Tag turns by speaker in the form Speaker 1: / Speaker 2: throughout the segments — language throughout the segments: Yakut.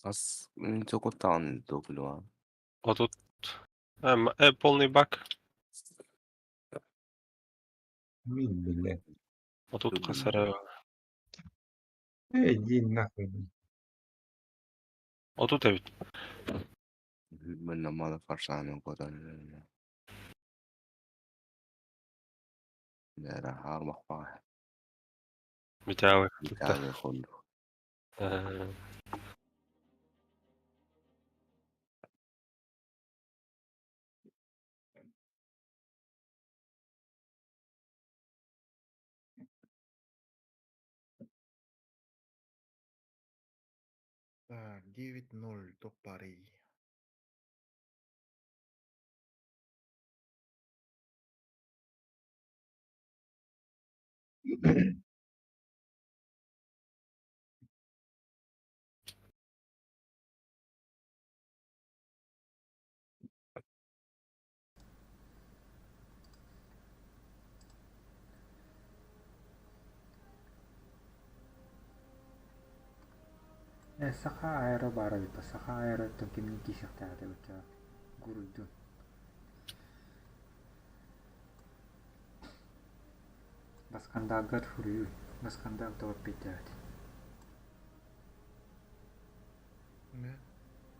Speaker 1: Хас куттаҕын туокулуга
Speaker 2: 30 полный бак.
Speaker 3: Мин бile.
Speaker 2: 30 хасара.
Speaker 3: Иди нахуй.
Speaker 2: 30 эбит.
Speaker 1: Манна мала фарсааны котон Ра
Speaker 2: Митяły.
Speaker 1: Митяły хонду.
Speaker 4: Так, 9-0, топ-парый.
Speaker 5: Саха аэро баара эбит Саха аэроттан кимниин киирсиэхтээх эбит Гуруйдун Баскандаалгар суруйууй, Баскандаал тоҕо эппиэттээбэт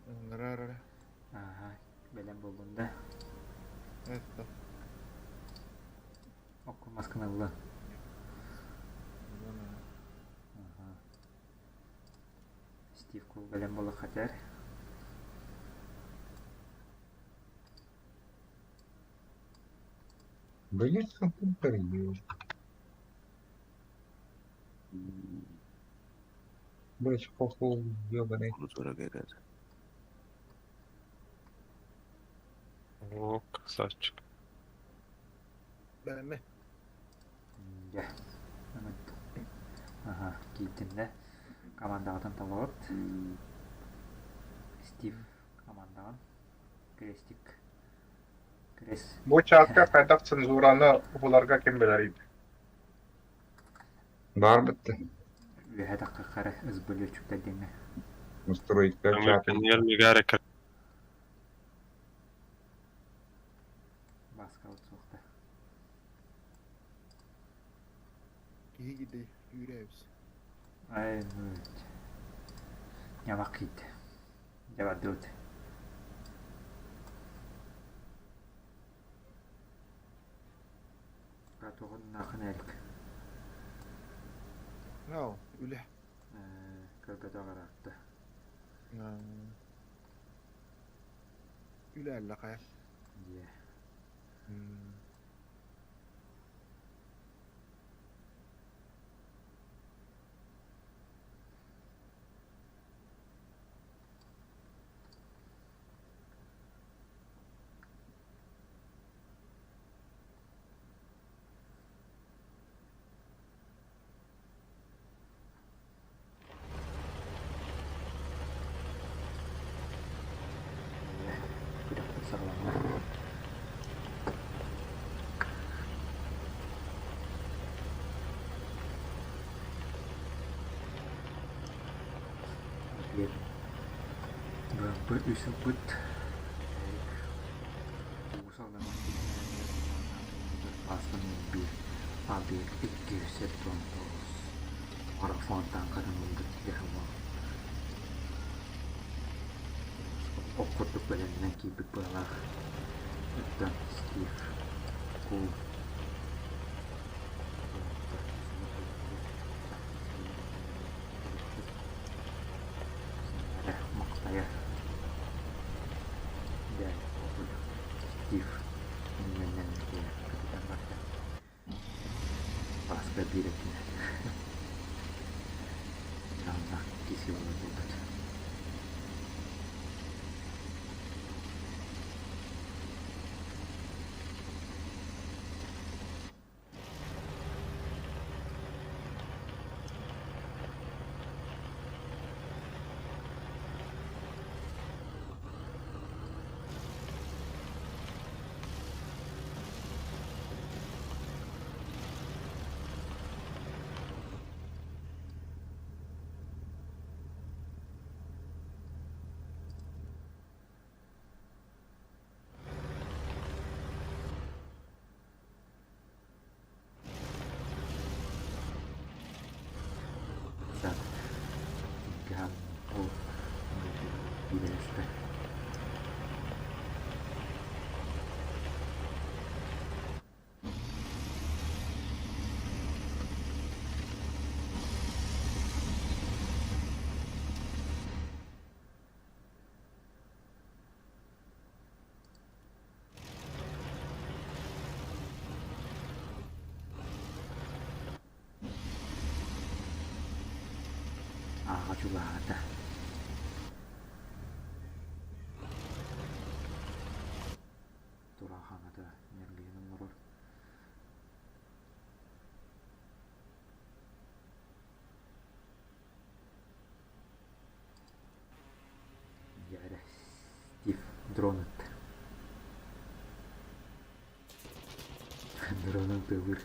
Speaker 4: Ыҥырар эрэ.
Speaker 5: Ааһа, бэлэм буоллун да.
Speaker 4: Это.
Speaker 5: Окко маскын ылла. Стив Кул бэлэм буола хатар.
Speaker 3: Блять, компьютер ел. Блять, хохол ебаный.
Speaker 1: Культура бегает.
Speaker 2: О, красавчик.
Speaker 4: Бэлэмэ.
Speaker 5: Дьэ, Аха, киирдиннэ. Командаҕытын талаҕыт. Стив командаҕын. Крестик. Крес.
Speaker 6: Бу чатка хайдах цензураны уһуларга ким билэрий?
Speaker 3: Баар бытты.
Speaker 5: Үөһэ таххаххара СБ-лүөччүктэр диэҥҥэ.
Speaker 3: Настройка чата.
Speaker 2: Мигаре
Speaker 5: Бааскабыт суохта.
Speaker 4: Киһи киирдэ үүрээбис.
Speaker 5: Ай, ньамах киирдэ. Дьэ бардыбыт. Тугуннаахын Эрик?
Speaker 4: No, үлэ.
Speaker 5: Көрбөтөх ыраатта.
Speaker 4: Үлэ эллэ хайа.
Speaker 5: Дьиэ. Күрэхпит саҕаланна. Биир быһаппыт үс ылбыт Уус Алдан Паасканы биир объект 279 марафон тааҥкатын ылбыт Леховал Ох курдук бэлэмнэн киирбит быһалаах Оттон Стив Кул Махтайар Дьэ, Стив иннинэн капитан барда. Пааска биир өттүнэн. Дьаһаллаах киси буолар буолбут. Тураҕа чугаһаата. Тураах аҥата ньиргийэн олорор. Дьэ Стив дрон ытта. Дронун тыылыыр.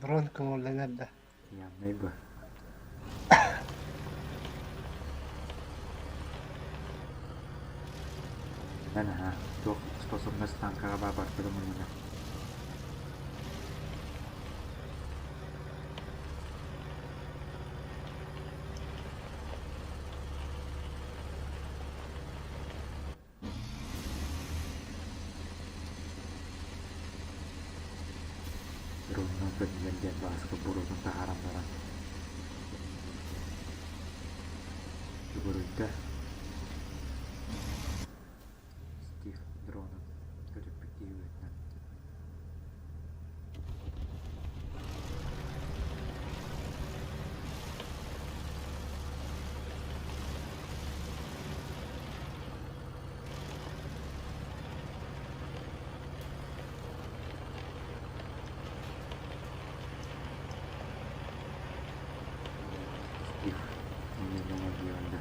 Speaker 7: Дрон көҥүллэнэр да?
Speaker 5: Явнай бы. Наһаа туох способность танкаҕа баа бартыгым мунньунар. Дронунан көнньүөр диэн Бааска буруотун таһааран баран Чугуруйда Стив дронун көтүппүт киһи быһыытынан Стив немедленно диэбинэ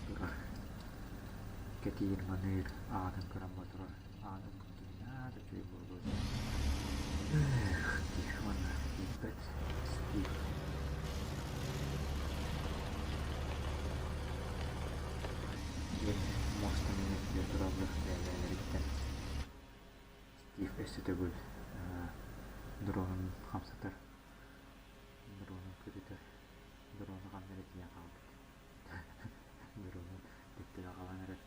Speaker 5: Турар кэтиир маныыр аатын көрөн ботурар аатын киһи да үчүгэй буолуо Эх, киһи уонна тиийбэт Стив Диэн муостаны нөҥүө тураллар бэйэлэриттэн Стив өссө төгүл дронун хамсатар, дронун көтүтэр, дрону ханна эрэ тиийэн хаалбыт. Дронун төттөрү аҕалан эрэр.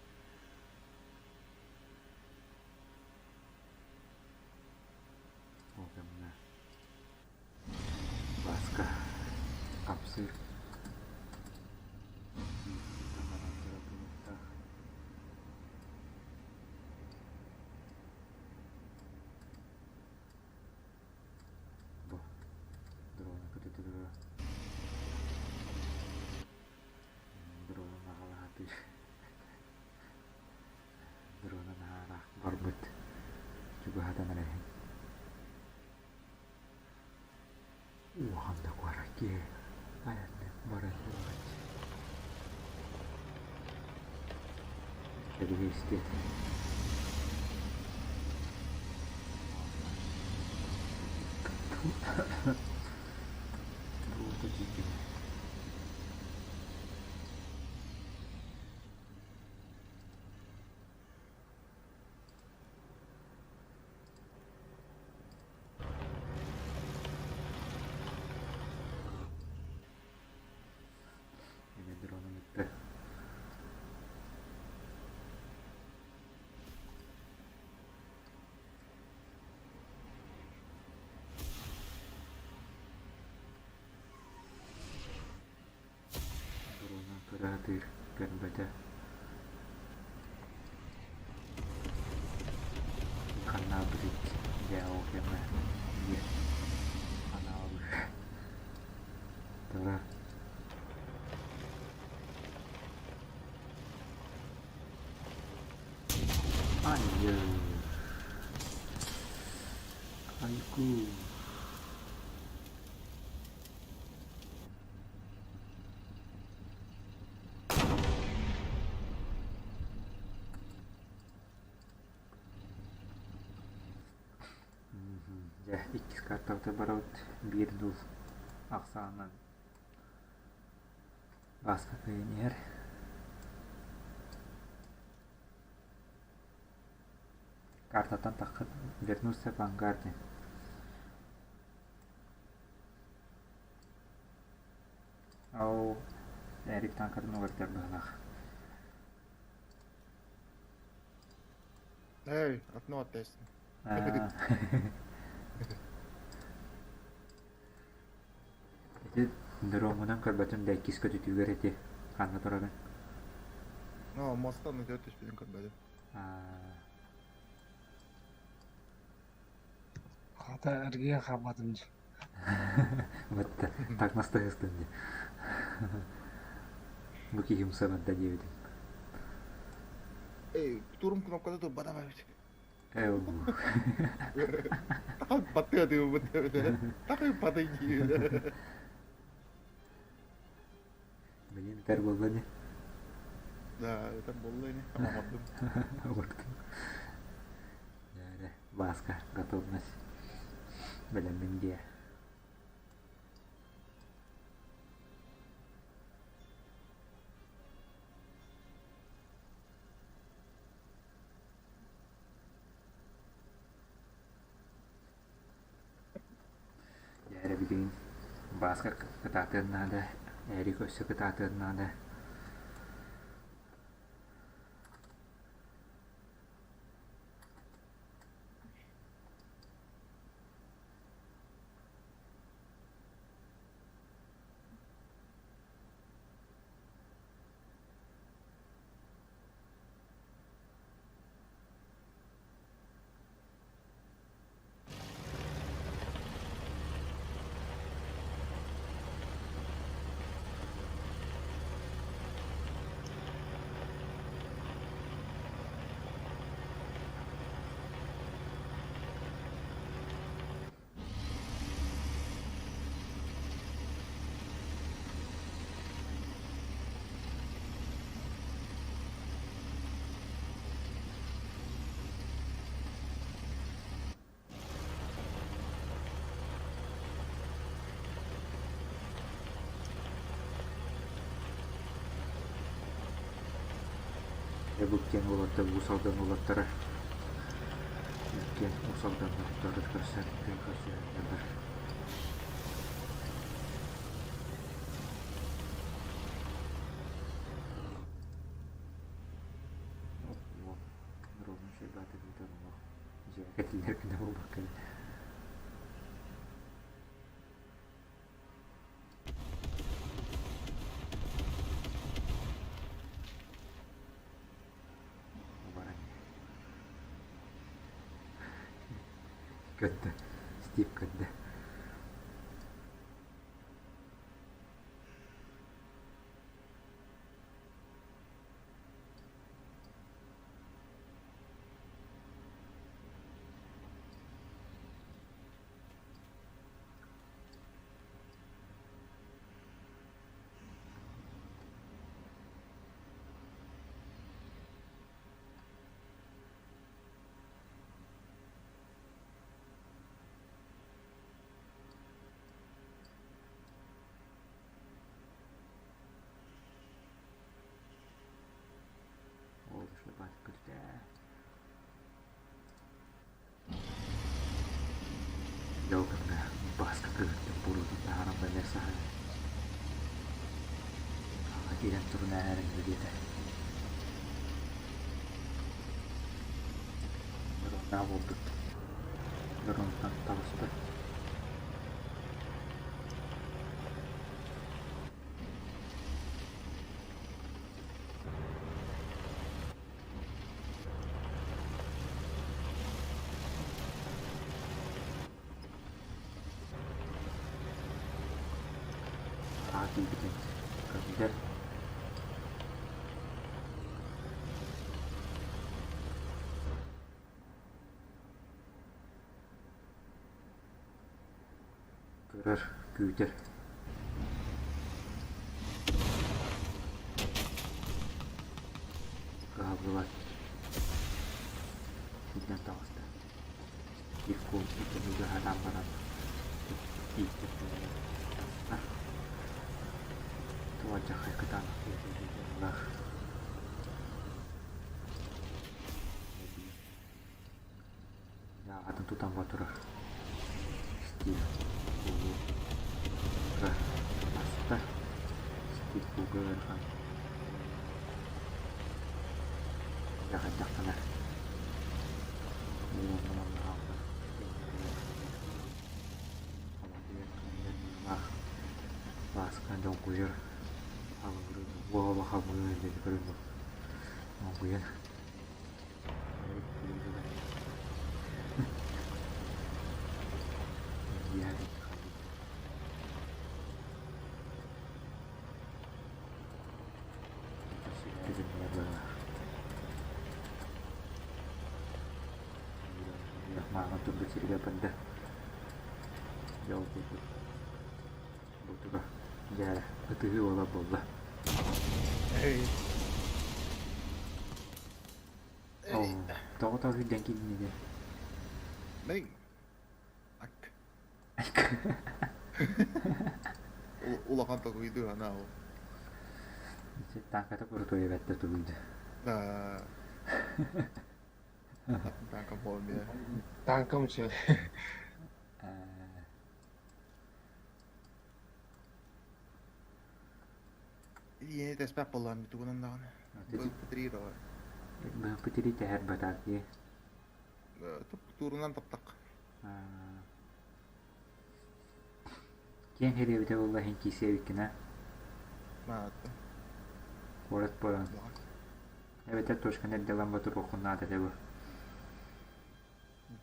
Speaker 5: Ол кэмҥэ Бааска хамсыыр таҥаран турар Бу дрона көтүтүрүө дрона аҕалаатыы дрона наһаа барбыт чугаһатан эрэһин Улахан да куорат киһи айаннык баран ылаҕыт. Кэбиһиэстиэт. Буолта тиийдим. Эмиэ дронун ыытта. Дронун көрө сатыыр, көрбөтө. Ханнаабытый дьэ ол кэмҥэ диир анаалыыр Тыла Айыы Айгуу Дьэ, иккис картабыта барабыт биир дуу ахсаанынан Бааска кыайан иһэр. Картаттан таххыт вернулся в ангар диэн. Ол Эрик танкатын уларытар быһыылаах.
Speaker 4: Эй, окно оттайсың.
Speaker 5: Ити дромунан көрбөтүм да иккис көтүтүүгэр ити ханна турарын.
Speaker 4: Но, муоста онно түспүтүн көрбөтүм.
Speaker 5: Аа,
Speaker 7: Хата эргийэн хаалбатым дии.
Speaker 5: Вот так настаһыстын дии. Бу киһим сабарда диэбитим.
Speaker 4: Эй, турум кнопката турбатах эбит.
Speaker 5: Эу.
Speaker 4: Так баттыа дыыбыт эбит. Так баты диир.
Speaker 5: Блин, этэр буолла ини.
Speaker 4: Да, это буолла ини. Оҥордум.
Speaker 5: Оҥордум. Дьэ, Бааска, готовность. Бэлэммин диэ. Дьэ эрэ билигин Бааска кытаатыан наада, Эрик өссө кытаатыан наада. Дьэ бу киэҥ уолаттар Уус Алдан уолаттара иккиэн Уус Алданнар көрсөн күөн көрсүһэллэр. Ровно шайбатыгытан олох дьиэ кэтиллэр гына буолбакка Баран Көрдө, Стив көрдө. Ол шайбат көрдө. Дьол гына Бааска кыһыттан буруотун таһааран бэлиэр саһан киирэн туран эрэн диэтэ. Дроннаах буолбут. Дронтан таҕыста. Аҕа киирбитин көрдө. Көрөр, күүтэр. Кыһаллыбат. Сирдэн таҕыста. Легко иккини сатаан баран ииттэртэрэ таҕыста. Туоадьахай кытаанах киһи Аҕатын тутан турар Стив кулуука таста Стив кулга ыарахан дьаһайдахтана Бааска долгуйар, халыҥырын, уола халыҥырын диэн көрүҥ. Монгуйан. Мааҕын турбут сиригэр барда. Дьэ ол курдук бу туга дьэ ытыһыы уола буолла. Оо, тоҕо тоһуйдан киирдиҥ
Speaker 4: Мин ак. Улахан толкуйдуу анаа ол.
Speaker 5: Тааҥката курутуой эбэттэ тугуйда.
Speaker 4: Да. Тааҥка буолан
Speaker 7: Тааҥкам үчүгэй.
Speaker 4: Ийэни тэспэт буоллаҕым тугунан даҕаны. Бытырыыр оҕо.
Speaker 5: Бытырыы тэһэр батаак дии.
Speaker 4: Туурунан таптах.
Speaker 5: Киэҥ хэриэбитэ буолла иһин киирсиэбиккин аа?
Speaker 4: Маата.
Speaker 5: Куорат буолан. Эбэтэр точканы эрдэ ылан ботуруоххун наада этэ бу.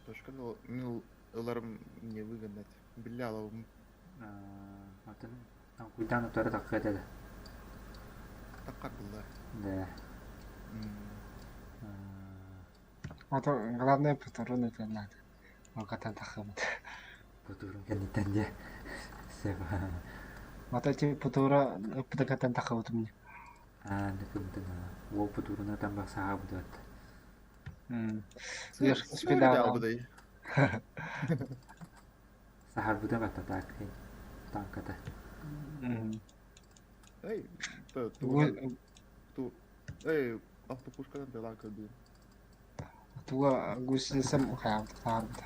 Speaker 4: Точканы мин ыларым не выгодно. Биллэ алабым.
Speaker 5: Атын Куйдаан утары тахха этэ да.
Speaker 4: Таххар булла.
Speaker 5: Да.
Speaker 7: Ото главное патрон это надо. Алгатан таххыбыт.
Speaker 5: Патурун кэнниттэн дьэ сөп.
Speaker 7: Ото ти патура ыппытакаттан таххыбытым мне.
Speaker 5: Аа, ныкымтын уол патуруна там саһаабыт бат.
Speaker 7: Сверх
Speaker 5: Саһарбыта батта так танката.
Speaker 4: Эй, ту эй, автопушкадан дела көрдүм.
Speaker 7: Туга гусеницам хаалбыта.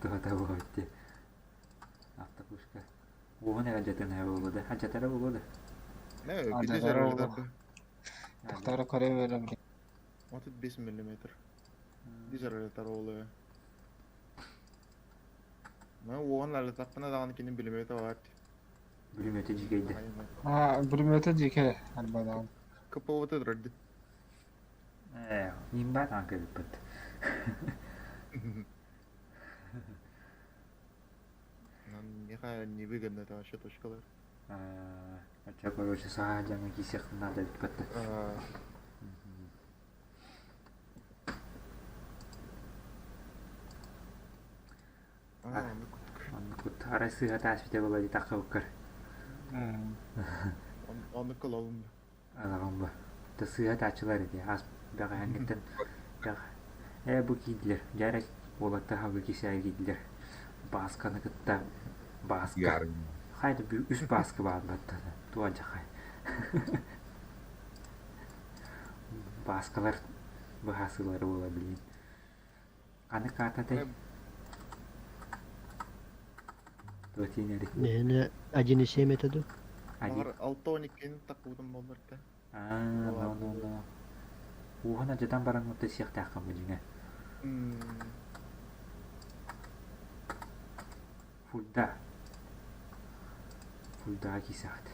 Speaker 5: Туһата буолбут Автопушка. Уоһун эрэ дьатына буолуо да, хадьатара буолуо да.
Speaker 4: Не, бидезер
Speaker 7: Тохтара көрө берем.
Speaker 4: 35 миллиметр. Дизер олы. Мен уоҕун алытаппына даҕаны кини бүлүмүөтэ баар.
Speaker 5: Бүлүмүөтэ дьигэйдэ.
Speaker 7: Аа, бүлүмүөтэ дьиикэ арбадаан.
Speaker 4: КПВТ турарды.
Speaker 5: Ээ, имба таанка эбиппит.
Speaker 4: Миэхэ не выгодно это вообще точкалар.
Speaker 5: Оччо короче саа дьаҥа киисиэххин наада эбиппит. Оннук арай сыыһа тааспыта буолла диэтэххэ буккар.
Speaker 4: Оннук ылабын.
Speaker 5: Ылаҕын бу. Та сыыһа тааччылар ити. Ас бэҕэһээҥҥиттэн ээ бу киирдилэр. Дьэ эрэ уолаттар халгы кисээгэ киирдилэр. Баасканы кытта Бааска. Хайда үс Бааска баар батта. Туох дьахай. Бааскалар быһаасыылара буола билигин. Аны каататай Туотинери.
Speaker 8: Мээнэ 1,7 этэ дуу?
Speaker 4: Баҕар 6-12-ни таккыбытым буоллар да.
Speaker 5: Аа, но, но, но. Ууһун алдьатан баран мутта сиэхтээххин бу дьиҥэ. Фульда. Фульдаҕа киисэҕит.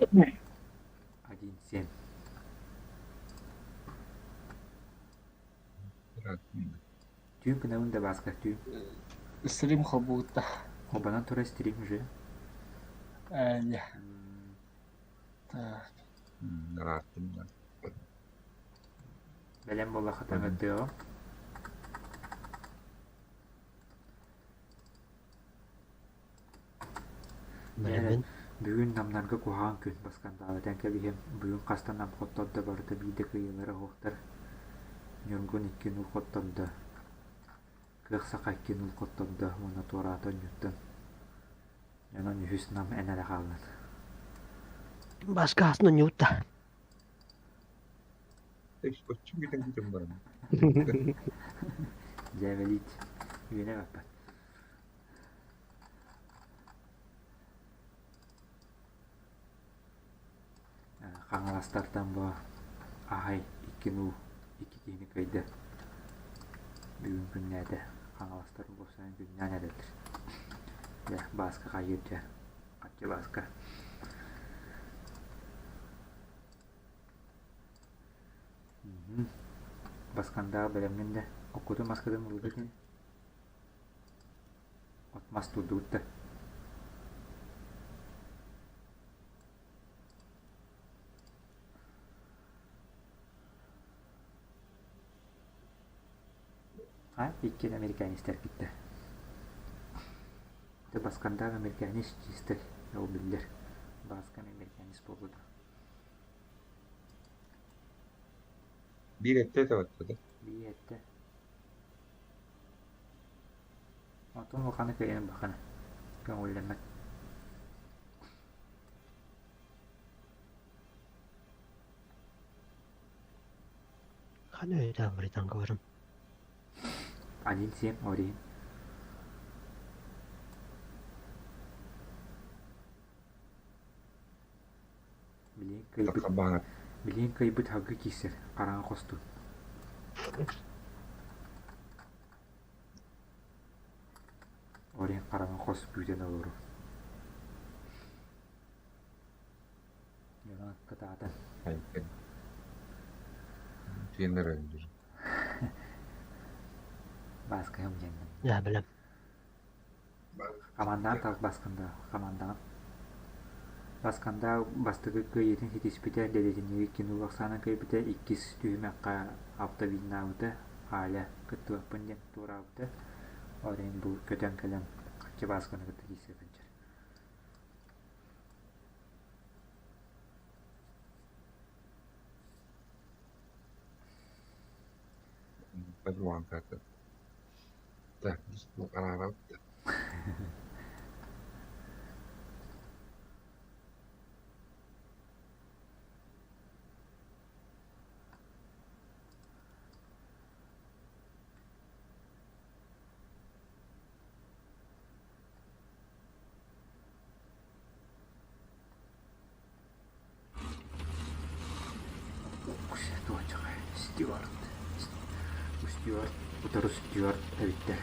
Speaker 5: 1,7. Түүн гынабын да Бааска, түүн.
Speaker 7: Стрим холбуутта.
Speaker 5: Холбонон турар стрим уже.
Speaker 7: Ээ, Так.
Speaker 3: Ырааттым да.
Speaker 5: Бэлэм буоллахха таҥырдыаҕым.
Speaker 8: Бэлэмин.
Speaker 5: Бүгүн намнарга куһаҕан күн баскандаабатан кэбиһиэм. Бүгүн хаста нам хоттордо барыта биирдэ кыайыылара суохтар. Ньургун икки нур хоттордо. Кыах саха икки нур хоттордо уонна туораата онньуттан. Онон үһүс нам эн эрэ хааллын.
Speaker 8: Бааска асын онньубутта.
Speaker 3: Оччум бүтэн бүтэн баран.
Speaker 5: Дьээбэлиит. Үөнэ баппат. Хаҥаластартан бу аһай икки нуу икки киһини кыайда. Бүгүн күннээтэ. Хаҥаластар уопсайынан күннээн эрэллэр. Дьэ, Бааска хайыыр дьэ. Хаччы Бааска. Баскандаах бэлэмҥин да, оккутун маскытын ылбыт ини. От мас туурдубут да. А иккиэн американецтар киттэ. Дэ Баскандаах американец чистэй, ол биллэр. Баскан американец буолбута.
Speaker 3: Биир эттэ этэ
Speaker 5: Биир эттэ. Онтон улаханы кыайан бахана. Көҥүллэммэт.
Speaker 8: Хана өйдөөн британка барым.
Speaker 5: 1-7 Орин. Билигин кыайбыт, билигин кыайбыт халгы киирсэр, хараҥа хостун. Орин хараҥа хос күүтэн олорор. Дьоно кытаатан. Бааскаһым диэн.
Speaker 8: Я билэм.
Speaker 5: Хамандаан тал Басканда хамандаан Басканда бастакы кыайыытын ситиспитэ, дэриэтинньиги кино ахсаана кыайбыта, иккис түһүмэххэ автовиннаабыта, Аля кыттыбаппын диэн туораабыта. Ол иһин бу көтөн кэлэн Хаччы Баасканы кытта киирсэ сылдьар. Стюарт. Стюарт, утары Стюарт эбиттэр.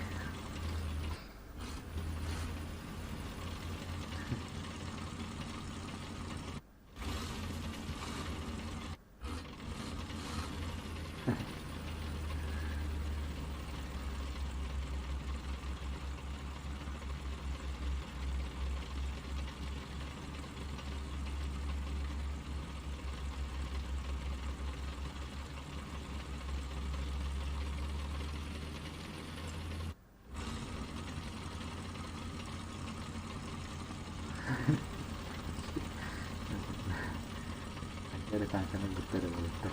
Speaker 5: Эрэ таанканы ылбыттар ылбыттар.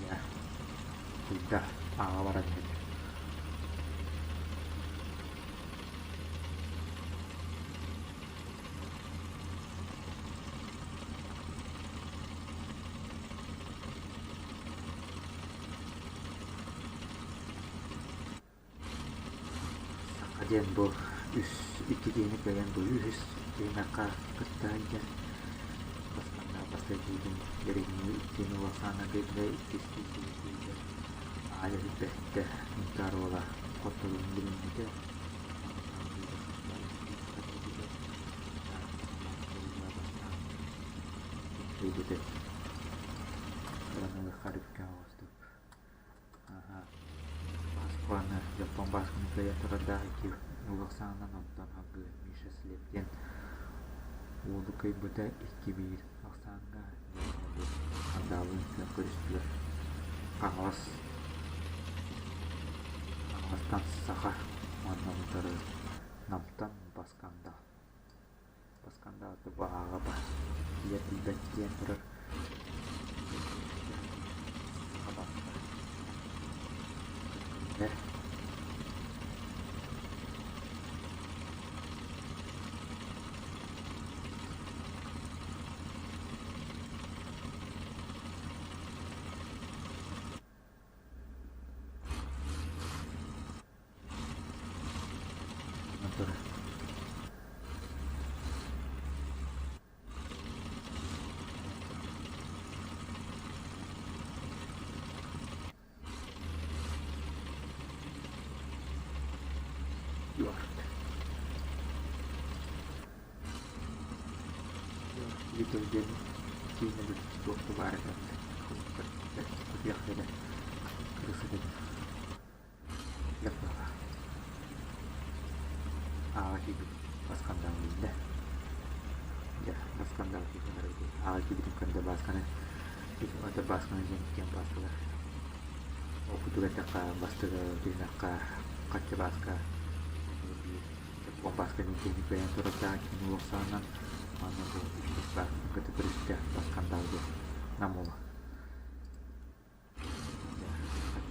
Speaker 5: Дьэ, куйда ааҕа баран иһэр. Саха диэн бу үс икки киһини кыайан бу үһүс түһүмэххэ кытта сылдьар. Бастаҥҥа бастакыытын Дэриҥҥи иккини улахана кыайда иккис киһи киирдэ. Аайа билбэттэ Мунтаар уола хотторун билиммитэ. Кыайбыты. Ыланыахха рүккэ оҕустук. Москваны, Дьоппуон Баасканы кыайан турардаах икки улахсаанынан онтон салгыы Миша Слеп диэн уолу кыайбыта 2-1 ахсааҥҥа Андаалыын күөн көрүстүлэр. Хаҥалас Хаҥаластан Саха уонна утары Намтан Басканда Басканда бааҕа билэр билбэт диэн турар Саха Бааска Тыл диэн киинэ туох да баар этэ кутуйах эрэ кырыс этэ Ааҕа киирбит баскандаан биллэ. Дьэ, баскандаан киирэн барар Ааҕа киирбитин көрдө Баасканы. Ата Баасканы диэн киэн бааскалар. Ол курдук эттэххэ, бастакы түһүмэххэ Хаччы Бааска биир Бааска диэн киһини кыайан турардаах кини олох саҕанан манна бу иккис Баасканы кытта көрүстэ Баскандаал диэн Нам уола.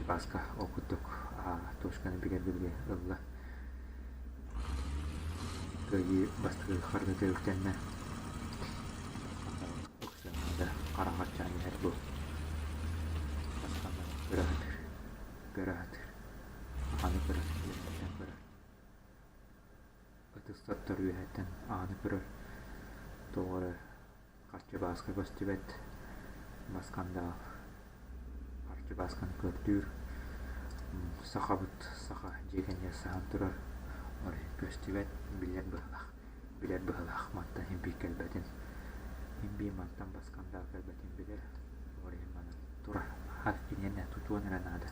Speaker 5: Бааска ол курдук точканы бигэргибили ылла. Кыайыы бастакы харгыта үктэннэ. Ыксыаҥҥа хараҥа аччаан иһэр бу. Басканнан көрө сатыыр, көрө сатыыр. Ааны көрөр, үөһэттэн көрөр. Ытыс соттор үөһэттэн ааны көрөр. Тоҕо эрэ Харчы Бааска көстүбэт, баскандаал Харчы Баасканы көрдүүр, сахабыт саха дьиэ кэннигэр саһан турар, ол иһин көстүбэт, билэр быһыылаах, билэр быһыылаах мантан иһин биир кэлбэтин, иһин биир мантан баскандаал кэлбэтин билэр, ол иһин манан турар, хас киниэнэ тутуон эрэ наада.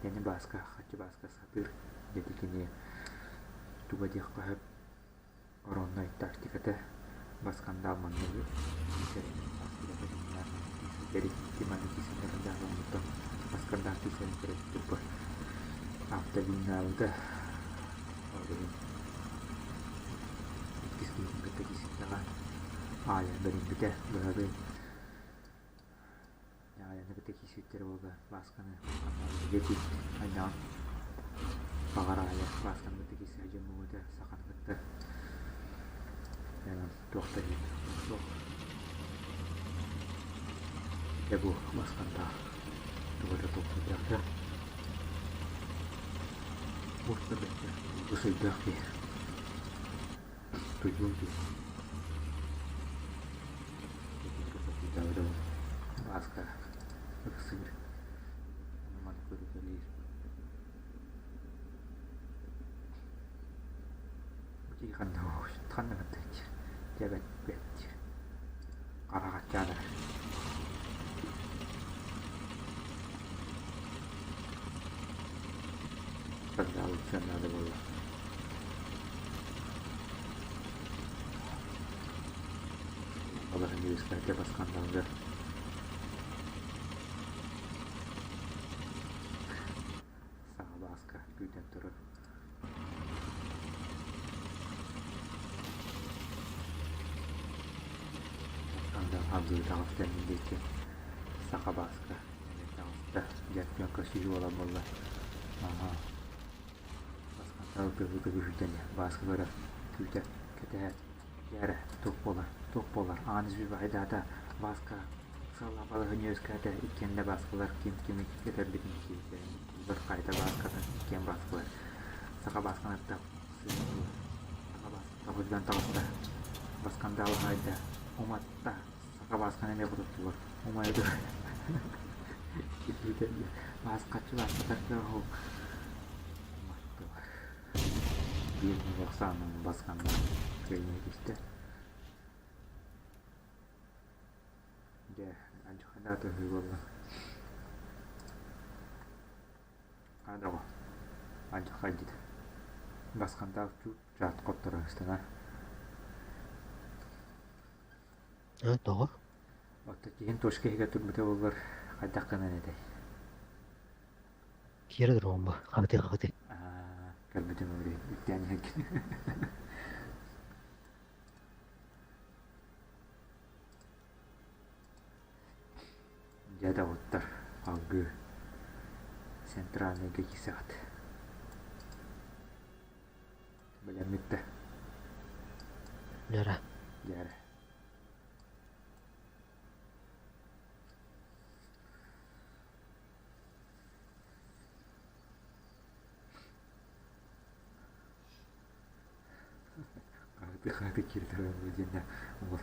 Speaker 5: Дэни Бааска, Харчы Бааска сатыыр, дьэ кини туга диэххэ сөп Оронной тактиката баскандаал манныгы баскандаал киирсэрин көрөттүк автобиннаабыта ол иһин иккис киһитин кытта киирсибэтэҕэ Аайа бэриммитэ быһабын Аайаны кытта киирсибиттэрэ буолла Баасканы айдаҕын баҕар Аайа Баасканы кытта киирсэ сылдьан буолуо саханы кытта туох да диэн суох дьэ бу Бааскантаах тугу да толкуйдаата Урта бэртэ бу сыйдаах киһи туйгун киһи Бааска ыксыыр маны көрүтэлиир Ханна ханна диир дьэбэт бэт диир хараҕаччаанар Сандалыца наада буолла. Балаһын үөскээтэ баскандаалга. Саҥа Бааска күүтэн турар. Баскандаал хабыы таҕыста диэки Саха Бааска таҕыста дьэ күөн көрсүһүү буолан буолла. Аһаа Баскандаал тыһы күүтэн Бааска көрө күүтэ кэтэһэ Дьээрэ, туох буолар, туох буолар, аан избивайдаата, Бааска сыаллаах балаһыанньа үөскээтэ, иккиэн да Бааскалар ким кими кэтэрбитин киирдэр хайта Бааскатын иккиэн Бааскалар саха Баасканыттан сыыйыллар. Саха Бааската хоһуйдан таҕыста, Баскандаалы хаайда, уматта, саха Баасканы эмиэ хотуттулар, умайа кирбиитэ Бааскаччы Бааскатар кыаһыл уматтылар. Биир ахсаанын басканнаан кыайыы түстэ. Дьэ, алдьархайдаах ыһыы буолла. Адаҕа, алдьархай диэтэ. Басхандаах чуут-чаат хотторо ыстана.
Speaker 8: Э, тоҕо?
Speaker 5: Оттон киһин точка иһигэр турбута буоллар хайдах гынан этэй?
Speaker 8: Киирэ туруом бу, хаһытыы-хаһытыы.
Speaker 5: Аа, көрбүтүм өлүү, үктээн иһэргин. Дьэ доҕоттор, алгыы центральныйга киирсэҕит. Бэлэммит да?
Speaker 8: Дьара.
Speaker 5: Дьара. Хаһыты-хаһыты кииртэрэн диэннэ уол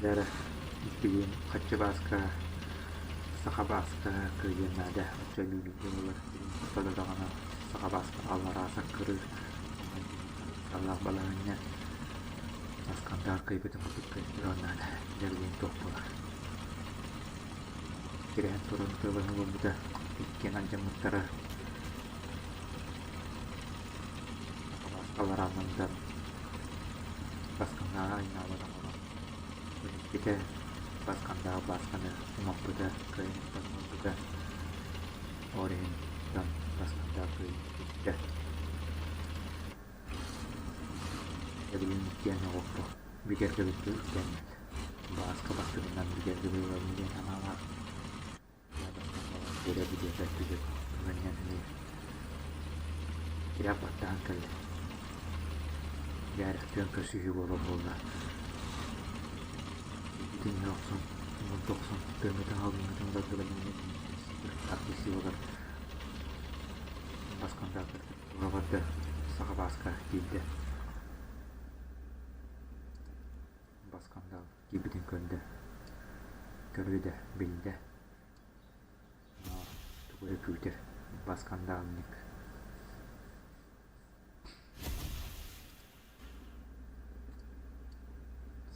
Speaker 5: Дьэ иккилиин хаччы бааска, саха бааска кыайыан наада, оччо эбии бииргэ буолар. Хоттордо даҕаны саха бааска аллараа саккырыыр, ыксаллаах балаһыанньа Аскандаах кыайбытын курдук кыайтарыан наада, дьэ билигин туох буолар. Тирээн туран тыалаһыы буолбута, иккиэн алдьаммыттара. Саха бааска алларааннаммыта, Басканнааҕы айнаабат оҥорон Иккитэ Баскандаах Баасканы умаппыта, кыайан ылбыта. Ол иһин дьон Баскандаах кыайыыны ситистэ. Эбилин иккиэн оҕоппо бигэргэбиккэ үктэммэт. Бааска бастыҥынан бигэргэбил ылабын диэн санаалаах. Биэрэ билиэбэт түгэн түгэнинэн эмиэ тирэх баттаһан кэллэ. Дьээрэхтиэн көрсүһүү буолар буолла. Итин иһэ охсон, мурда охсон, тыаҥҥытын алгыҥҥытын ыларга бэлэмҥэ киирсии Баскандаатар тура барда, саха Бааска киирдэ. Баскандаал киирбитин көрдө, көрүө да биллэ. Тугу эрэ күүтэр, баскандаалник.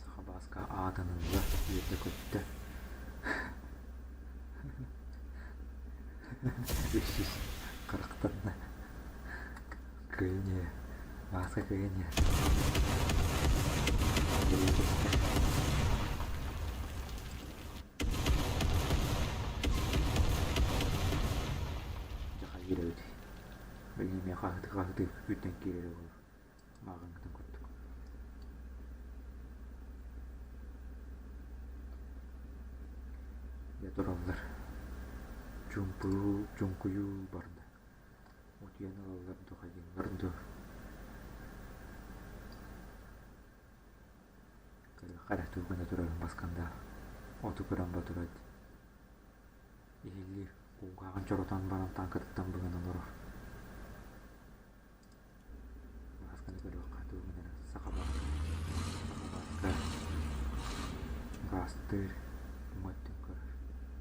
Speaker 5: Саха Бааска аатын ылла, үөрдэ-көттө. Үс харахтанна. Кыайан Бааска кыайан Андрей түстэ. Дьэ хайыыр эбит. Билигин эмиэ хаһыытыы-хаһыытыы күүтэн киирэрэ буолуо. Мааҕыҥҥытын курдук. Дьэ тураллар. Чуҥкуйуу, чуҥкуйуу барда. Утуйан ылаллар дуу, хайыыллар дуу. Көрүөххэ эрэ тугу гына турарын баскандаах. Оту көрөн ботурат. Иһиллиир, кулгааҕын чоротон баран тааҥкатыттан быган олорор. Баасканы көрүөххэ тугу гынара саха Саха гаастыыр уҥа өттүн көрөр.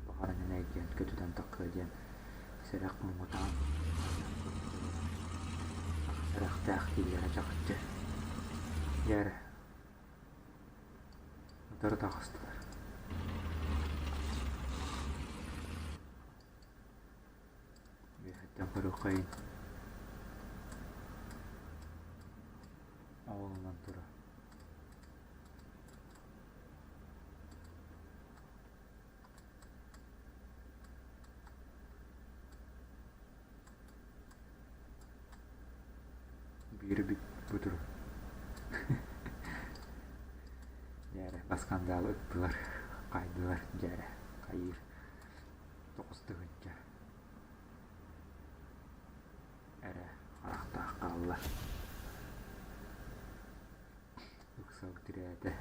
Speaker 5: Баҕар энэнэйдиэн көтүтэн таххыа диэн сэрэх муҥутаан саха сэрэхтээх дииллэрэ чахчы. Дьэ эрэ, утары таҕыстылар. Үөһэттэн көрүөххэйин оҕолонон турар. Биири бу турар. Дьээрэ, баскандаалы ыттылар, хайдылар, дьээрэ, хайыыр. 9 тыһыынча эрэ харахтаах хаалла. Ыксал тирээтэ.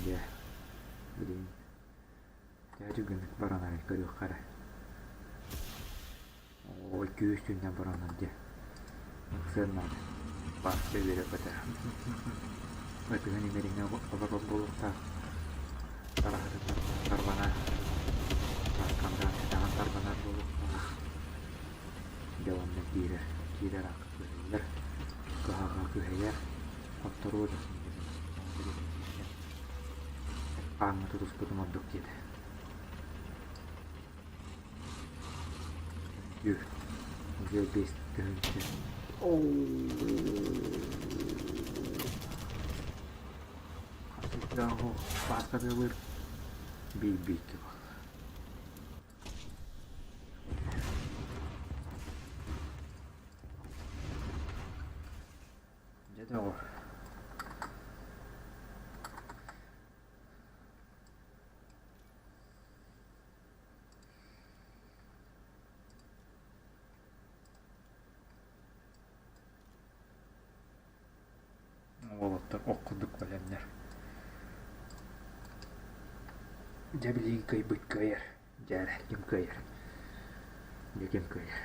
Speaker 5: Дьэ, билигин төһө түргэнник баран арай көрүөххэ эрэ. Ой, күүс түннэн баранар дьэ. Ыксыан наада. Бааска үөрэ-көтө. Ытыһын имэриҥэ олорор буолуохтаах. Тараһытын тарбана, таскандаан кэтэҕин тарбанар буолуохтаах. Дьэ уонна киирэр, киирэр аакка күһэллэр, кыһалҕа күһэйэр, хотторуо да Хааҥҥа тутуспутум ордук диэтэ. Үр, уже 5 тыһыынча. Бааскатыылыыр биир-бииргэ буолла. Дьэ доҕор. Уолаттар ох курдук бэлэмнэр. Дьэ билигин кыайбыт кыайар. Дьэ эрэ ким кыайар? Дьэ ким кыайар?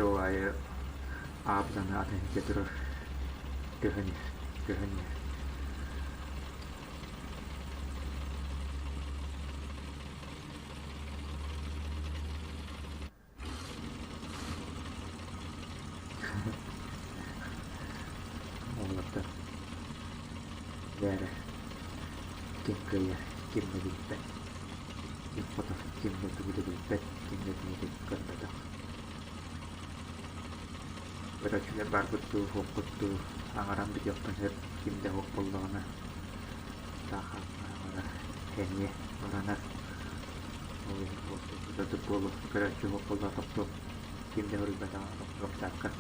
Speaker 5: Дьэ ол аайы аабытаны атын сиргэ турар, көһөн иһэр, көһөн иһэр. Уолаттар бээрэ ким кыайар, ким да билбэт, ким хотор, ким да тугу да билбэт, ким да тугу да көрбөтөх. Көрөөччүлэр баарбыт дуу, суохпут дуу, аҥаран бүтүөхпүн сөп, ким да суох буоллаҕына, таах аҥара эмиэ баранар. Ол иһин уопсайдык буолуо, көрөөччү суох буоллаҕына тохтуом, ким да суруйбатаҕына тохтуохтаахха.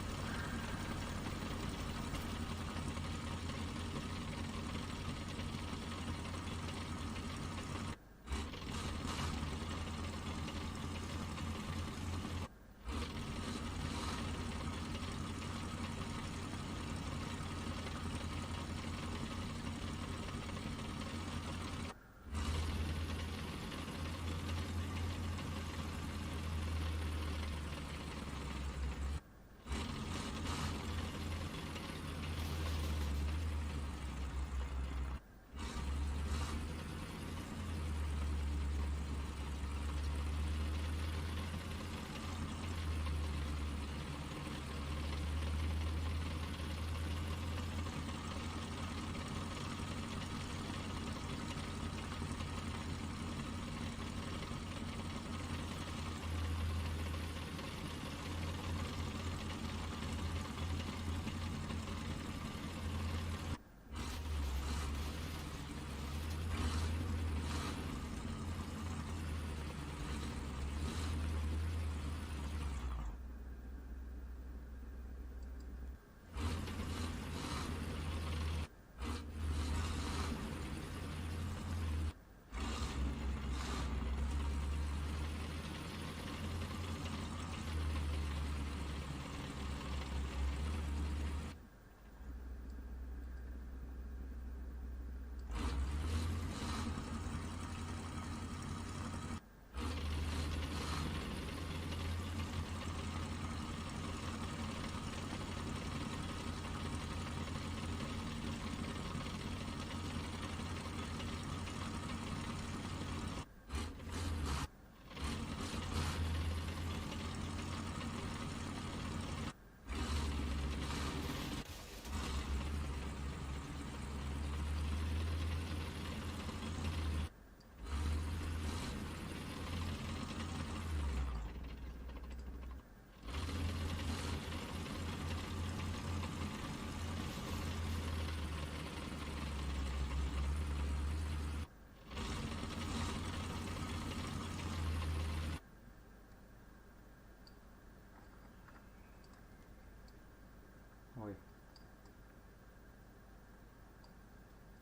Speaker 5: Ой.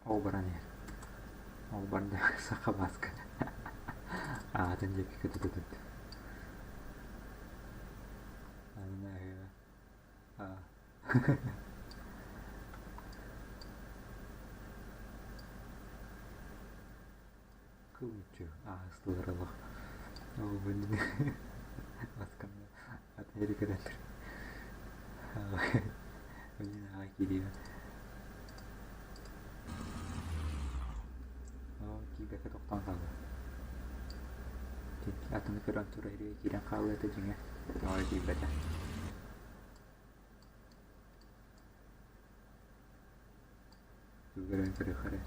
Speaker 5: Ол баран иһэр. Ол барда саха бааска. Аатын диэки көтүтүтүт. Кылмыччы ааһыстылар олох. Ол бу масканна атын эри көрөндөр. Блин, аҕай киириэ. Оо, киирбэккэ тохтоон хаалла. Атыны көрөн турар иһигэр киирэн хаалла этэ дьиҥэ. Тоҕо эрэ киирбэтэ. Көрөн көрүөх эрэ.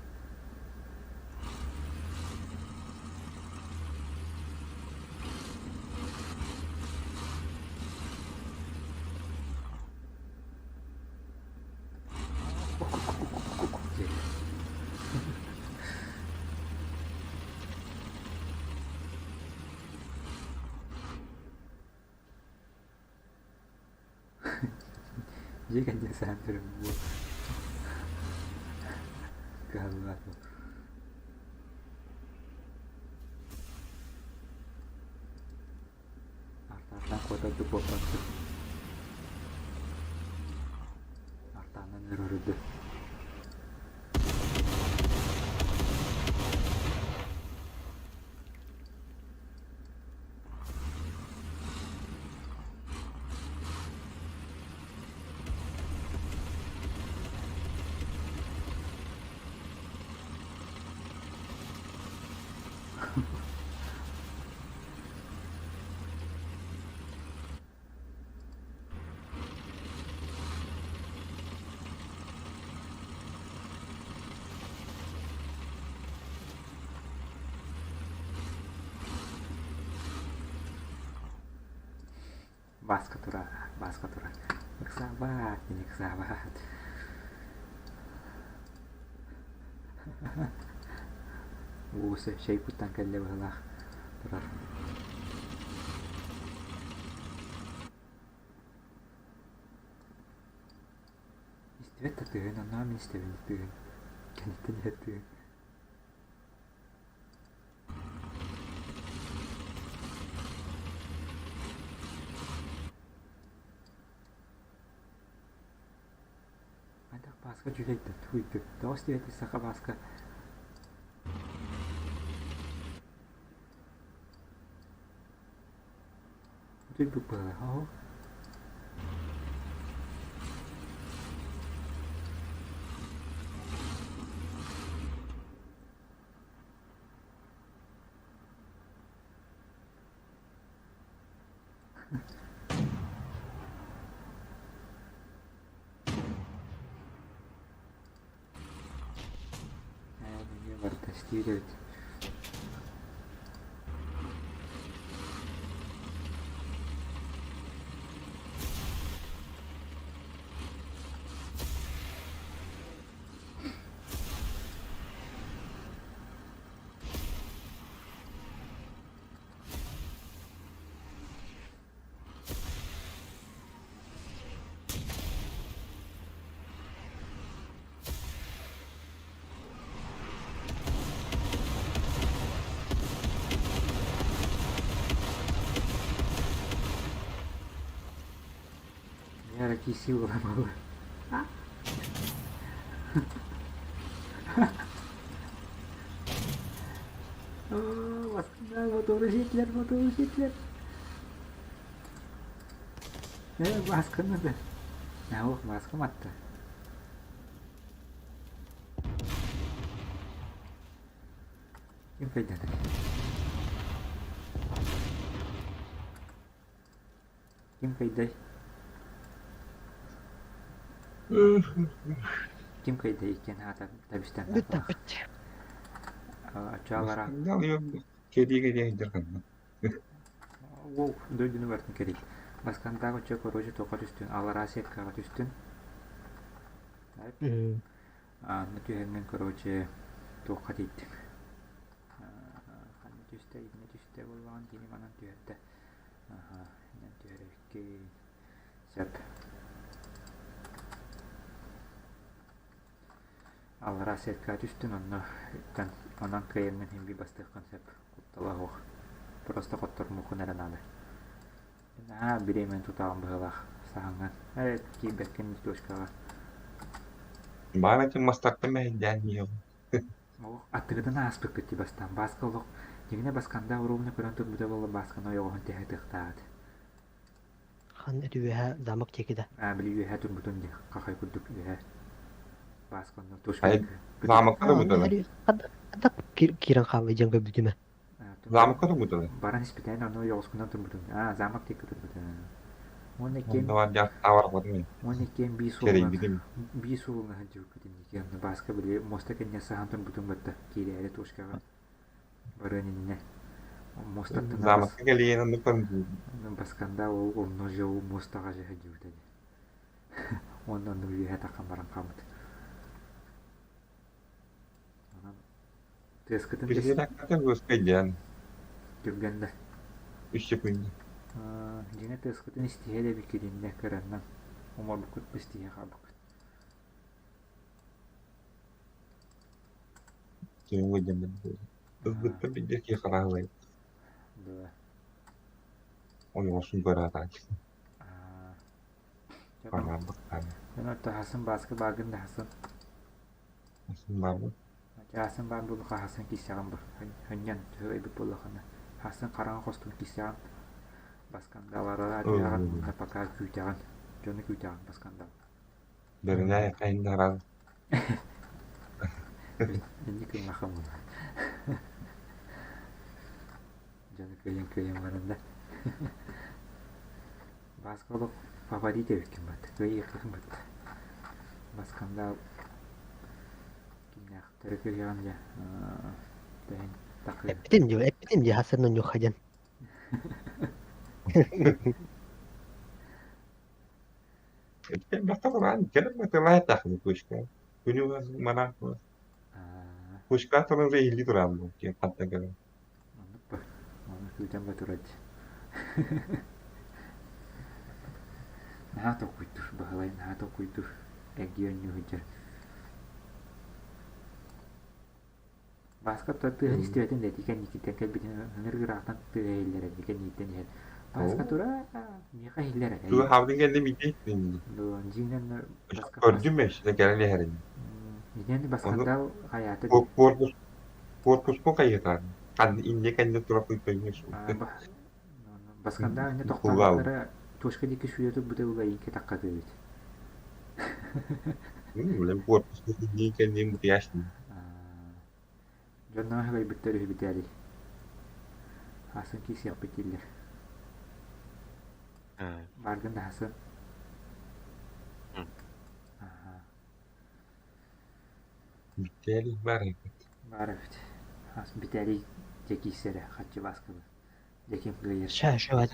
Speaker 5: Дьиэ кэннигэр саһан турар буо кыһаллыбат буо Артаартан куотарга куоппаппын Артаанан өрөрүдү Бааска турар, Бааска турар. Ыксаабат, мин ыксаабат. Ууса чэй куттан кэллэ быһыылаах турар. Истибэт да тыһын, оннооҕор мин истэбин тыһын. Кэнниттэн иһэр тыһын. Хайдах Бааска дьүлэйдэ, тугуйдуй, тоҕус диэти саха Бааска Утуйбут быһыылаах, оһох. Ээ, нөҥүө барыта истиир эбит. Я кисил буолла. Мотору сиэтлэр, мотору сиэтлэр. Ээ, баасканы да. Оо, бааскам атта. Ким кыйдата? Ким кыйдай? Ким кыйдай иккиэн аата табистан
Speaker 8: Бүттэ-бүт.
Speaker 5: Оччоҕо
Speaker 3: Кэлии-кэлии сылдьар ханна.
Speaker 5: Уол дойдуну барытын кэрий. Баскандаах оччо короче тоҕо түстүн, аллараа сеткаҕа түстүн. Анна түһэҥҥин короче туохха тиийдим. Ханна түстэ, итиннэ түстэ буоллаҕын кини манан түһэрдэ. Аха, инэн түһэрэбиккин. Сөп. Аллараа сеткаҕа түстүн, онно онон кыайаҥҥын иһин биир бастыаххын сөп. Куттала суох. Просто хоттормуоххун эрэ наада. Наһаа бириэмэни тутаҕын быһыылаах саһаҥҥын. Ээ, киирбэккин точкаҕа.
Speaker 3: Баар этим мастартан мэһэйдээн иһиэҕим.
Speaker 5: Олох аттыгытын ааспыккыт дии бастаан. Бааска олох дьиҥинэ Баскандаах уруумна көрөн турбута буолла Баасканы ойоҕоһун тэһэ ытыахтаабыт.
Speaker 8: Хан эти үөһэ замок диэки да.
Speaker 5: Аа, били үөһэ турбутун дии, хахай курдук үөһэ. Бааска онно
Speaker 3: Хайа
Speaker 5: точка
Speaker 3: замокка
Speaker 8: Аа,
Speaker 3: да
Speaker 8: онно
Speaker 3: бутаны.
Speaker 8: эри хадда киирэн хаалла дьон көрбүтүмэ.
Speaker 3: Замокка да бутаны.
Speaker 5: Баран испитэн онно ойоҕоскунан турбутун. Аа, замок диэки турбутун. Уонна иккиэн
Speaker 3: Онно бар дьааттаабар мин.
Speaker 5: уонна иккиэн биир суолунан
Speaker 3: Кэрийбитим.
Speaker 5: биир суолунан сылдьыбыккыт инники онно Бааска били муоста кэннигэр саһан турбутун кытта киирээри точкаҕа барыан иннинэ муостаттан бас
Speaker 3: Замокка кэлийэн оннук
Speaker 5: Басканда ол онно же ол муостаҕа же сылдьыбыта дии. Уонна оннук үөһэ таххан баран хаалбыт. Онон тыаскытын
Speaker 3: Перезарядката выскайдыан
Speaker 5: түргэн да
Speaker 3: үс секунда.
Speaker 5: Дьиҥэ тыаскытын истиһэ да эбиккитиннэ кыраннан уморбуккут истиһэ хаалбыккыт.
Speaker 3: Ылбыттар билдэ киһи хараалай.
Speaker 5: Да.
Speaker 3: Ойоҕосун көрө Хараалбыттаан.
Speaker 5: Дьон орто хасын бааска баагын да хасын.
Speaker 3: Хасын баарбын.
Speaker 5: Хасын баар буолу хасын киссэҕин бу. Хынньан төһө эбит буоллахына. Хасын хараҥа хостун киссэҕин. Баскандаларара түһэҕин уонна пока күүтэҕин. Дьону күүтэҕин баскандал.
Speaker 3: Бэринээ хайыннаран.
Speaker 5: Инник ыллахым Дьону кыайан-кыайан баран да. Бааска олох фаворит эбиккин бат, кыайыаххын бат. Баскандаал кимнээхтэри кыайаҕын дьэ тэһин такы
Speaker 8: Эппитим дии, эппитим дии, хассан ньуха диэн.
Speaker 3: Бастакы кэлэн тылаайтахны кучка. Күнү манаа
Speaker 5: Аа,
Speaker 3: кучка туран иһилли туран киэн хантан кэлэн.
Speaker 5: оннук ба. Ону күүтэн ба турар дии. Наһаа толкуйдуур, Баһылай наһаа толкуйдуур. Эргийэ оонньуу сылдьар. Бааска тыаһын истибэтин да ити кэнникиттэн кэлбитин ыҥырык ыраахтан тыаһа иһиллэрэ ити кэнниттэн иһэр. Бааска тура миэхэ иһиллэрэ.
Speaker 3: Туга хаалдын кэллим иди.
Speaker 5: Дьиҥинэн Баска
Speaker 3: Көрдүм эшне кэлэн иһэрин.
Speaker 5: Итинэн
Speaker 3: Ону
Speaker 5: Баскандал хайаата дии.
Speaker 3: корпус корпуспун хайытаан. Ханна инне кэннэ тура куйпайым
Speaker 5: Баскандал инне
Speaker 3: Кулгаал.
Speaker 5: тохтообуттара точка диэки сүүрэ турбута угайын кэтаххатыыбыт.
Speaker 3: Блин, корпус инне кэннин мутуяшны.
Speaker 5: Дьонноох ыгайбыттар үһү бүтээри. Аасын киисиэхпит дииллэр. Бааргын да хасын.
Speaker 3: Бүттээли бар
Speaker 5: Баар эбит. Аас бүтээри дьэ киирсэрэ хаччы Бааскабы. Дьэ ким кыайар.
Speaker 8: Ща, еще это.